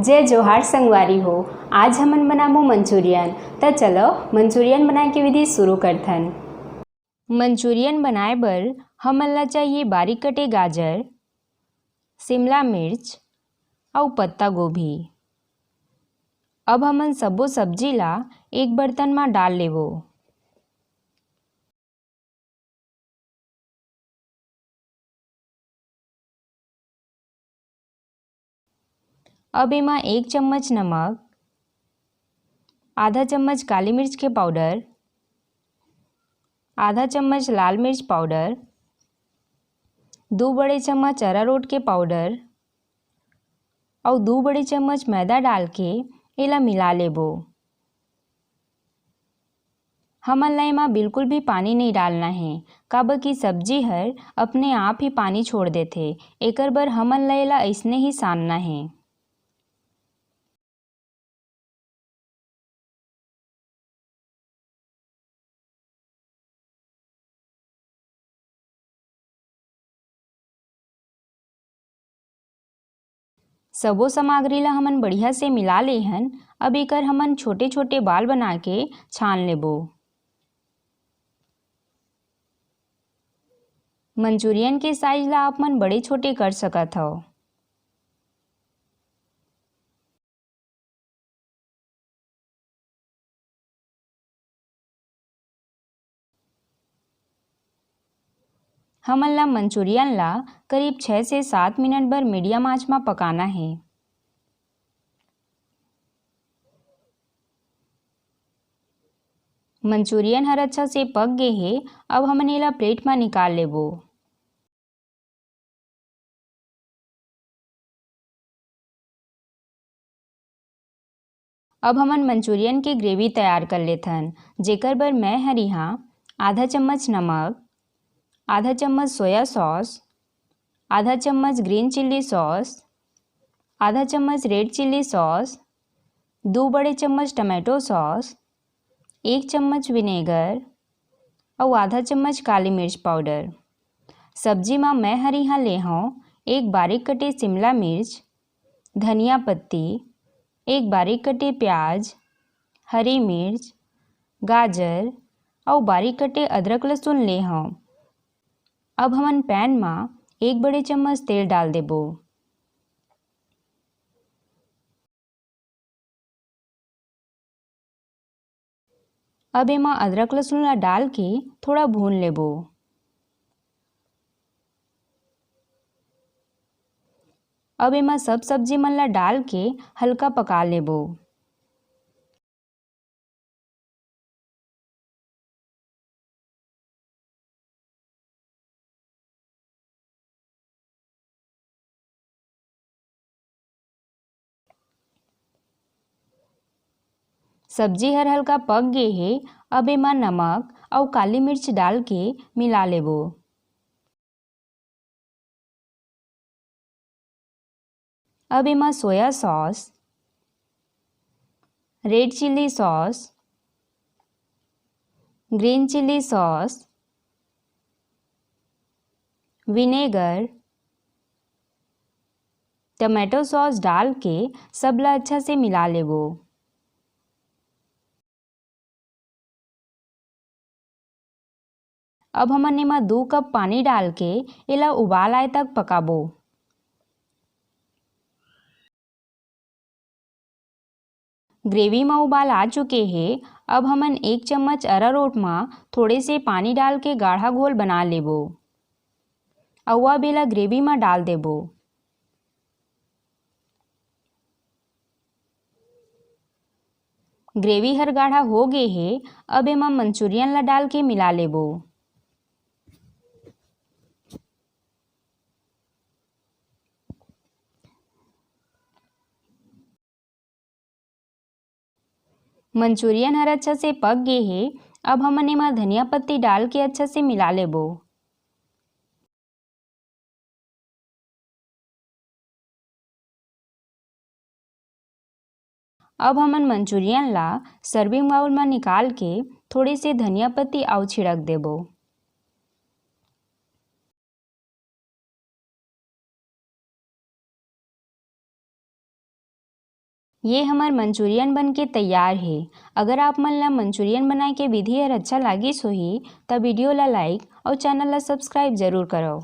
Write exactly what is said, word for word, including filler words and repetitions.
जय जोहार संगवारी हो, आज हमन बनाबो मंचूरियन। त चलो मंचूरियन बनाए के विधि शुरू करथन। मंचूरियन बनाए बर हमन ला चाहिए बारीक कटे गाजर, शिमला मिर्च अउ पत्ता गोभी। अब हमन सबो सब्जी ला एक बर्तन म डाल लेबो। अब एमा एक चम्मच नमक, आधा चम्मच काली मिर्च के पाउडर, आधा चम्मच लाल मिर्च पाउडर, दू बड़े चम्मच अरारोट के पाउडर अउ दू बड़े चम्मच मैदा डाल के एला मिला लेबो। हमन ला एमा बिल्कुल भी पानी नइ डालना हे, काबर कि सब्जी हर अपने आप ही पानी छोड़ देथे। एकर बर हमन ला एला अइसने ही सानना हे। सबो सामग्री ला हमन बढ़िया से मिला ले हन। अब एकर हमन छोटे-छोटे बाल बना के छान लेबो। मंचूरियन के साइज ला आप मन बड़े छोटे कर सकत हव। हमन ला मंचूरियन ला करीब छह से सात मिनट बर मीडियम आंच म पकाना हे। मंचूरियन हर अच्छा से पक गे हे। अब हमन एला प्लेट म निकाल लेबो। अब हमन मंचूरियन के ग्रेवी तैयार कर लेथन, जेकर बर मैं हर इहाँ आधा चम्मच नमक, आधा चम्मच सोया सॉस, आधा चम्मच ग्रीन चिल्ली सॉस, आधा चम्मच रेड चिल्ली सॉस, दू बड़े चम्मच टोमेटो सॉस, एक चम्मच विनेगर अउ आधा चम्मच काली मिर्च पाउडर। सब्जी म मैं हर इहाँ ले हौं एक बारीक कटे शिमला मिर्च, धनिया पत्ती, एक बारीक कटे प्याज, हरी मिर्च, गाजर अउ बारीक कटे अदरक लहसुन ले हौं। अब हमन पैन म एक बड़े चम्मच तेल डाल देबो। अब एमा अदरक लहसुन ला डाल के थोड़ा भून लेबो। अब एमा सब सब्जी मन ला डाल के हल्का पका लेबो। सब्जी हर हल्का पक गे हे। अब एमा नमक अउ काली मिर्च डाल के मिला लेबो। अब एमा soya sauce, red chilli sauce, green chilli sauce, vinegar, tomato sauce डाल के सबला अच्छा से मिला लेबो। अब हमन एमा दू कप पानी डाल के एला उबाल आए तक पकाबो। ग्रेवी म उबाल आ चुके हे। अब हमन एक चम्मच अरारोट म थोड़े से पानी डाल के गाढ़ा घोल बना लेबो। अउ अब एला ग्रेवी म डाल देबो। ग्रेवी हर गाढ़ा हो गे हे। अब एमा मंचूरियन ला डाल के मिला लेबो। मंचूरियन हर अच्छा से पक गे हे। अब हमन एमा धनिया पत्ती डाल के अच्छा से मिला लेबो। अब हमन मंचूरियन ला सर्विंग बाउल म निकाल के थोड़े से धनिया पत्ती अउ छिड़क देबो। ये हमर मंचूरियन बन के तैयार हे। अगर आप मन ला मंचूरियन बनाए के विधि हर अच्छा लागिस होही, त वीडियो ला लाइक अउ चैनल ला सब्सक्राइब जरूर करव।